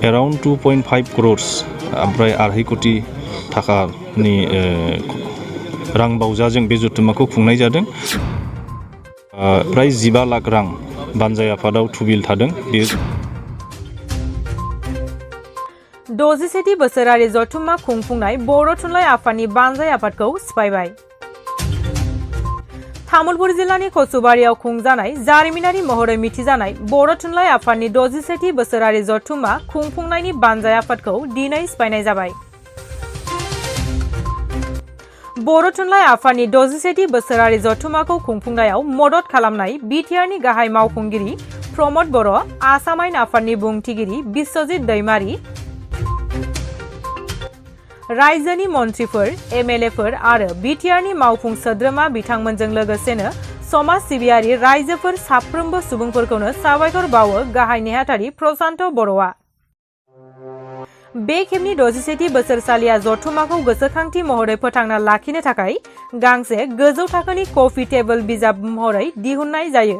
around 2.5 crores ओमफ्राय 2.5 कोटी थाखानि रां बावजाजों बे जथुम्माखौ खुंनाय जादों। प्राय 15 लाख रां बानजाय आफादाव थुबिल थादों। बे 60 बोसोरारि जथुम्मा खुंफुंनाय बर' थुनलाइ आफादनि बानजाय आफादखौ सिफायबाय। तामुलपुर जिल्लानि कचुबारियाव खुंजानाय जारिमिनारि महरै मिथिजानाय बर' थुनलाइ आफादनि 61 बोसोरारि जथुम्मा खुंफुंनायनि बानजाय आफादखौ दिनै सिफायनाय जाबाय। बर' थुनलाइ आफादनि 61 बोसोरारि जथुम्माखौ खुंफुंनायाव मदद खालामनाय बिटिआरनि गाहाय मावफुंगिरि प्रमद बर', आसाम आयेन आफादनि बुंथिगिरि बिश्वजित दैमारी, रायजोनि मन्थ्रिफोर, एमएलएफोर आरो बिटिआरनि मावफुं सोद्रोमा बिथांमोनजों लोगोसेनो समाज सिबियारि रायजोफोर साफ्रोमबो सुबुंफोरखौनो साबायखर बावो गाहाय नेहाथारि प्रशान्त बर'आ। बे खेबनि 61 बोसोरसालिया जथुम्माखौ गोसोखांथि महरै फोथांना लाखिनो थाखाय गांसे गोजौ थाखोनि कफि टेबोल बिजाब महरै दिहुननाय जायो,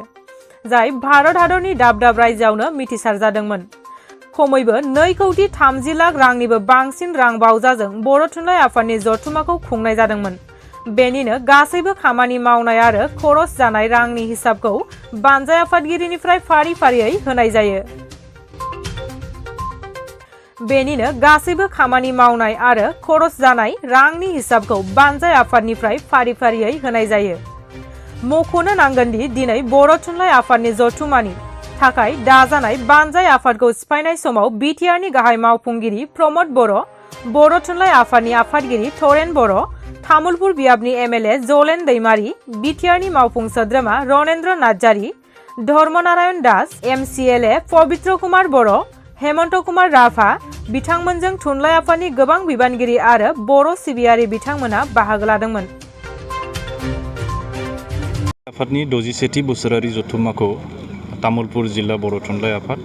जाय भारत हादरनि दाब दाब रायजोआवनो मिथिसार जादोंमोन। खमैबो 2 कौटि 30 लाख रांनिबो बांसिन रां बावजाजों बर' थुनलाइ आफादनि जथुम्माखौ खुंनाय जादोंमोन। बेनिनो गासैबो खामानि मावनाय आरो खरस जानाय रांनि हिसाबखौ बानजाय आफादगिरिनिफ्राय फारि फारियै होनाय जायो। बेनिनो गासैबो खामानि मावनाय आरो खरस जानाय रांनि हिसाबखौ बानजाय आफादनिफ्राय फारि फारियै होनाय जायो। मख'नो नांगोनदि दिनै बर' थुनलाइ आफादनि जथुम्मानि थाखाय दाजानाय बानजाय आफादखौ सिफायनाय समाव बिटिआरनि गाहाय मावफुंगिरि प्रमद बर', बर' थुनलाइ आफादनि आफादगिरि थरेन बर', तामुलपुर बियाबनि एमएलए जलेन दैमारी, बिटिआरनि मावफुं सोद्रोमा रनेन्द्र नार्जारी, धर्मनारायण दास, एमसिएलए पबित्र कुमार बर', हेमन्त कुमार राभा बिथांमोनजों थुनलाइ आफादनि गोबां बिबानगिरि आरो बर' सिबियारि बिथांमोना बाहागो लादोंमोन। आफादनि 61 बोसोरारि जथुम्माखौ तामुलपुर जिल्ला बर' थुनलाइ आफाद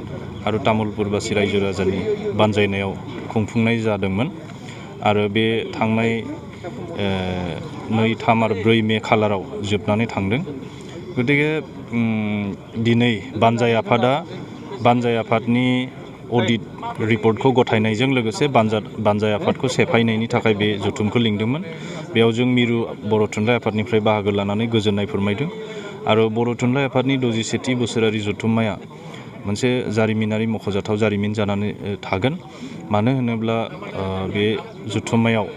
आरो तामुलपुरबासि रायजो राजानि बानजायनायाव खुंफुंनाय जादोंमोन आरो बे थांनाय 2, 3 आरो 4 मे खालाराव जोबनानै थांदों। गतिके दिनै बानजाय आफादनि अडिट रिपर्टखौ गथायनायजों लोगोसे बानजाय आफादखौ सेफायनायनि थाखाय बे जथुमखौ लिंदोंमोन। बेयाव जों मिरु बर' थुनलाइ आफादनिफ्राय बाहागो लानानै गोजोननाय फोरमायदों आरो बर' थुनलाइ आफादनि 61 बोसोरारि जथुम्माया मोनसे जारिमिनारि मख'जाथाव जारिमिन जानानै थागोन। मानो होनोब्ला बे जथुम्मायाव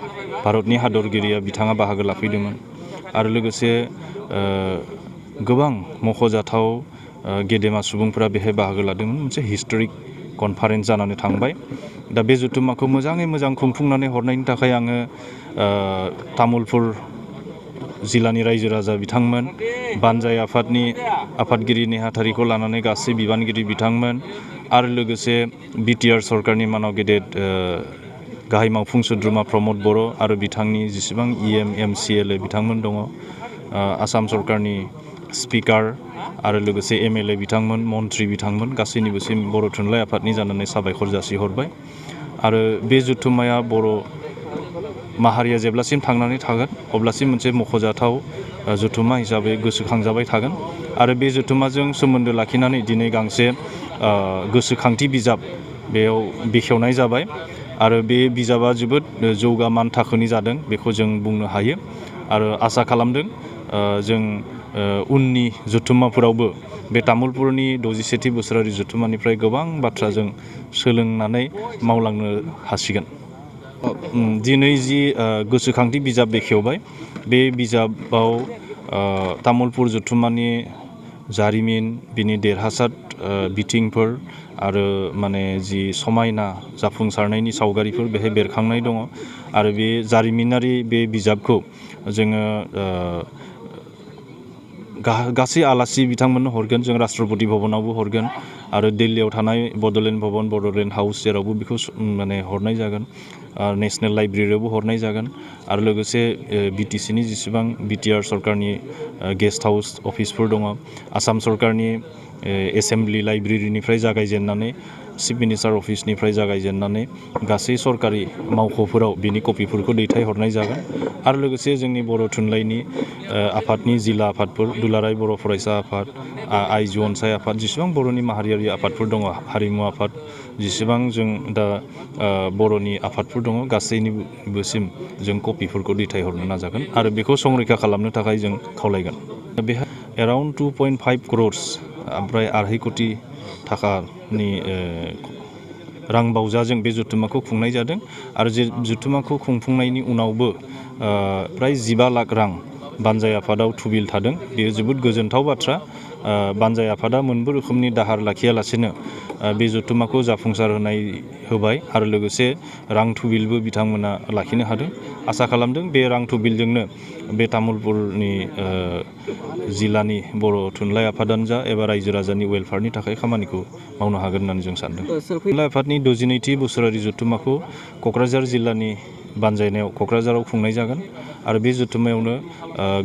भारतनि हादरगिरिया बिथाङा बाहागो लाफैदोंमोन आरो लोगोसे गोबां मख'जाथाव गेदेमा सुबुंफोरा बेहाय बाहागो लादोंमोन। मोनसे हिस्टरिक कनफारेन्स जानानै थांबाय। दा बे जथुम्माखौ मोजाङै मोजां खुंफुंनानै हरनायनि थाखाय आङो तामुलपुर जिल्लानि रायजो राजा बिथांमोन, बानजाय आफादनि आफादगिरि नेहाथारिखौ लानानै गासै बिबानगिरि बिथांमोन आरो लोगोसे बिटिआर सरकारनि मानाव गेदेर गाहाय मावफुं सोद्रोमा प्रमद बर' आरो बिथांनि जेसेबां इएम एमसिएलए बिथांमोन दङ, आसाम सरकारनि स्पिकार आरो लोगोसे एमएलए बिथांमोन, मन्थ्रि बिथांमोन गासैनिबोसिम बर' थुनलाइ आफादनि जानानै साबायखर जासिहरबाय। आरो बे जथुम्माया बर' माहारिया जेब्लासिम थांनानै थागोन अब्लासिम मोनसे मख'जाथाव जथुम्मा हिसाबै गोसोखांजाबाय थागोन आरो बे जथुम्माजों सोमोन्दो लाखिनानै दिनै गांसे गोसोखांथि बिजाब बेयाव बेखेवनाय जाबाय आरो बे बिजाबा जोबोद जौगामान थाखोनि जादों बेखौ जों बुंनो हायो आरो आसा खालामदों जों उननि जथुम्माफोरावबो बे तामुलपुरनि 61 बोसोरारि जथुम्मानिफ्राय गोबां बाथ्रा जों सोलोंनानै मावलांनो हासिगोन। दिनै जि गोसोखांथि बिजाब बेखेवबाय बे बिजाबाव तामुलपुर जथुम्मानि जारिमिन, बिनि देरहासार बिथिंफोर आरो माने जि समायना जाफुंसारनायनि सावगारिफोर बेहाय बेरखांनाय दङ आरो बे जारिमिनारि बे बिजाबखौ जोङो गासै आलासि बिथांमोननो हरगोन। जों राष्ट्रपति भबनावबो हरगोन आरो दिल्लीयाव थानाय बड'लेण्ड भवन, बड'लेण्ड हाउस जेरावबो बेखौ माने हरनाय जागोन। नेशनेल लाइब्रेरियावबो हरनाय जागोन आरो लोगोसे बिटिसिनि जेसेबां बिटिआर सरकारनि गेस्ट हाउस अफिसफोर दङ, आसाम सरकारनि एसेम्बलि लाइब्रेरिनिफ्राय जागायजेननानै चिफ मिनिस्टार अफिसनिफ्राय जागायजेननानै गासै सरकारि मावख'फोराव बिनि कपिफोरखौ दैथायहरनाय जागोन आरो लोगोसे जोंनि बर' थुनलाइनि आफादनि जिल्ला आफादफोर, दुलाराय बर' फरायसा आफाद, आइजो अनसाय आफाद, जेसेबां बर'नि माहारियारि आफादफोर दङ, हारिमु आफाद, जेसेबां जों दा बर'नि आफादफोर दङ गासैनिबोसिम जों कपिफोरखौ दैथायहरनो नाजागोन आरो बेखौ संरैखा खालामनो थाखाय जों खावलायगोन। बेहाय एराउन्ड 2.5 crores ओमफ्राय 2.5 कोटि थाखानि रांबावजाजों बे जथुम्माखौ खुंनाय जादों आरो जे जथुम्माखौ खुंफुंनायनि उनावबो प्राय 15 लाख रां बानजाय आफादाव थुबिल थादों। बेयो जोबोद गोजोनथाव बाथ्रा। बानजाय आफादा मोनबो रोखोमनि दाहार लाखियालासेनो बे जथुम्माखौ जाफुंसार होबाय आरो लोगोसे रां थुबिलबो बिथांमोना लाखिनो हादों। आसा खालामदों बे रां थुबिलजोंनो बे तामुलपुरनि जिल्लानि बर' थुनलाइ आफादानो जा एबा रायजो राजानि वेलफेयारनि थाखाय खामानिखौ मावनो हागोन होननानै जों सानदों। थुनलाइ आफादनि 62थि बोसोरारि जथुम्माखौ क'क्राझार जिल्लानि बानजायनायाव क'क्राझाराव खुंनाय जागोन आरो बे जथुम्मायावनो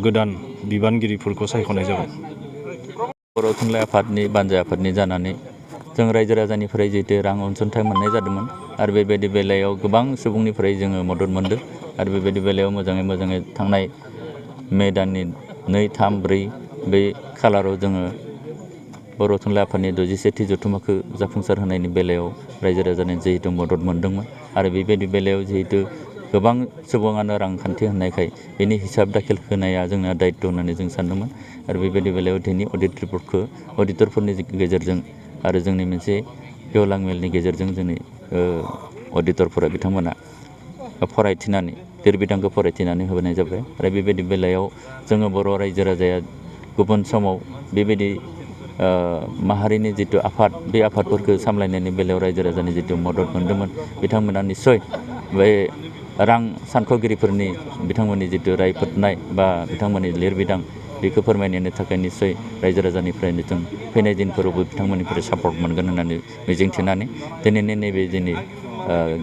गोदान बिबानगिरिफोरखौ सायख'नाय जागोन। बर' थुनलाइ आफादनि बानजाय आफादनि जानानै जों रायजो राजानिफ्राय जिहेतु रां अनसुंथाइ मोननाय जादोंमोन आरो बेबायदि बेलायाव गोबां सुबुंनिफ्राय जोङो मदद मोनदों आरो बेबायदि बेलायाव मोजाङै थांनाय मे दाननि 2, 3, 4 बे खालाराव जोङो बर' थुनलाइ आफादनि 61थि जथुम्माखौ जाफुंसार होनायनि बेलायाव रायजो राजानि जिहेतु मदद मोनदोंमोन आरो बेबायदि बेलायाव जिहेतु गोबां सुबुङानो रांखान्थि होनायखाय बेनि हिसाब दाखिल होनाया जोंना दायित्व होननानै जों सानदोंमोन आरो बेबायदि बेलायाव दिनै अडिट रिपर्टखौ अडिटरफोरनि गेजेरजों आरो जोंनि मोनसे गेवलां मेलनि गेजेरजों जोंनि अडिटरफोरा बिथांमोना फरायथिनानै लिरबिदांखौ फरायथिनानै होबोनाय जाबाय आरो बेबायदि बेलायाव जोङो बर' रायजो राजाया गुबुन समाव बेबायदि माहारिनि जिथु आफाद बे आफादफोरखौ सामलायनायनि बेलायाव रायजो राजानि जिथु मदद मोनदोंमोन बिथांमोना निस्सय बे रां सानख'गिरिफोरनि बिथांमोननि जिथु रायफोदनाय बा बिथांमोननि लिरबिदां बेखौ फोरमायनायनि थाखाय निस्सय रायजो राजानिफ्रायनो जों फैनाय दिनफोरावबो बिथांमोननिफ्राय सापर्ट मोनगोन होननानै मिजिंथिनानै दिनैनि नैबे जोंनि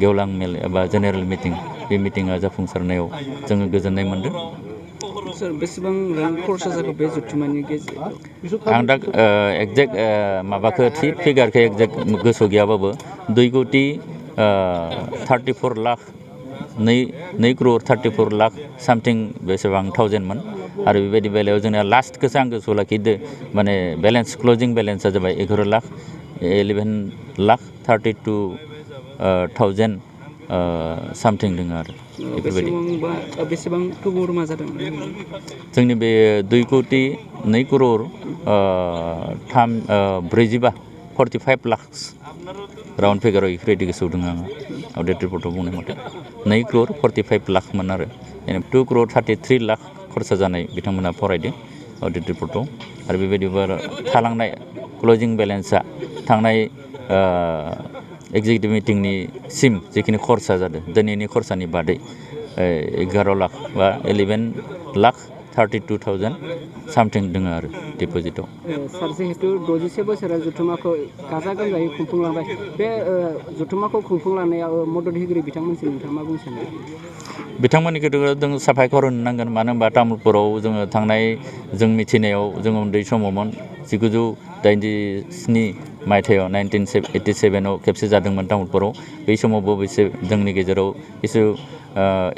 गेवलां मेल एबा जेनेरेल मिटिं बे मिटिङा जाफुंसारनायाव जोङो गोजोननाय मोन्दों। बेसेबां रां खरसा जाखो बे जथुम्मानि गेजेराव? आं दा एक्जेक्ट माबाखौ थि फिगारखौ एक्जेक्ट गोसोआव गैयाबाबो 2 कोटि 34 लाख 2 crore 34 लाख सामथिं बेसेबां थावजेन्डमोन आरो बेबायदि बेलायाव जोंना लास्टखौसो आं गोसोआव लाखिदो माने बेलेन्स क्लजिं बेलेन्सा जाबाय 11 लाख 11,32,000 सामथिं दङ आरो बेफोरबायदि। बेसेबां गोबावमा जादों? जोंनि बे 2 कोटि 2 crore 45 लाख राउन्ड फिगाराव बेफोरबायदि गोसोआव दङ आङो अडिट रिपर्टआव बुंनाय मथे 2 crore 45 लाखमोन आरो 2 crore 33 लाख खरसा जानाय बिथांमोना फरायदों अडिट रिपर्टआव आरो बेबायदि थालांनाय क्लजिं बेलेन्सा थांनाय एक्जिकिउटिभ मिटिंनि सिम जिखिनि खरसा जादों दिनैनि खरसानि बादै 11 लाख बा 11,32,000 सामथिं दङ आरो डिप'जिटआव। सार जिहेतु 61 बोसोरा जथुम्माखौ गाजा गोमजायै खुंफुंलांबाय बे जथुम्माखौ खुंफुंलांनायाव मदद होगिरि बिथांमोनसिम नोंथाङा मा बुंनो सानो? बिथांमोननिखौ जों साबायखर होनो नांगोन मानो होनबा तामुलपुराव जोङो थांनाय जों मिथिनायाव जों उन्दै समावमोन 1987 मायथाइयाव 1987आव खेबसे जादोंमोन तामुलपुराव बै समावबो एसे जोंनि गेजेराव एसे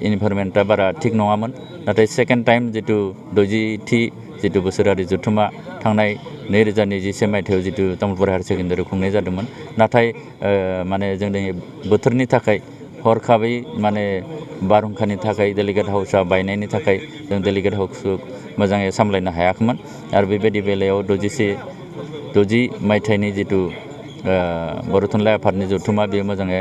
इनभारमेन्टआ बारा थिग नङामोन नाथाय सेकेन्ड टाइम जितु 60थि जितु बोसोरारि जथुम्मा थांनाय 2021 मायथाइयाव जितु तामुलपुर हायार सेकेन्डारियाव खुंनाय जादोंमोन नाथाय माने जोंनि बोथोरनि थाखाय हरखाबै माने बारहुंखानि थाखाय डेलिगेट हाउसआ बायनायनि थाखाय जों डेलिगेट हाउसखौ मोजाङै सामलायनो हायाखैमोन आरो बेबायदि बेलायाव 60 मायथाइनि जितु बर' थुनलाइ आफादनि जथुम्मा बेयो मोजाङै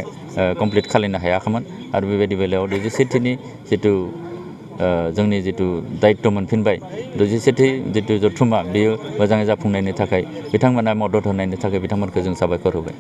कमप्लिट खालामनो हायाखैमोन आरो बेबायदि बेलायाव 61थिनि जितु जोंनि जितु दायित्व मोनफिनबाय 61थि जितु जथुम्मा बेयो मोजाङै जाफुंनायनि थाखाय बिथांमोना मदद होनायनि थाखाय बिथांमोनखौ जों साबायखर होबाय।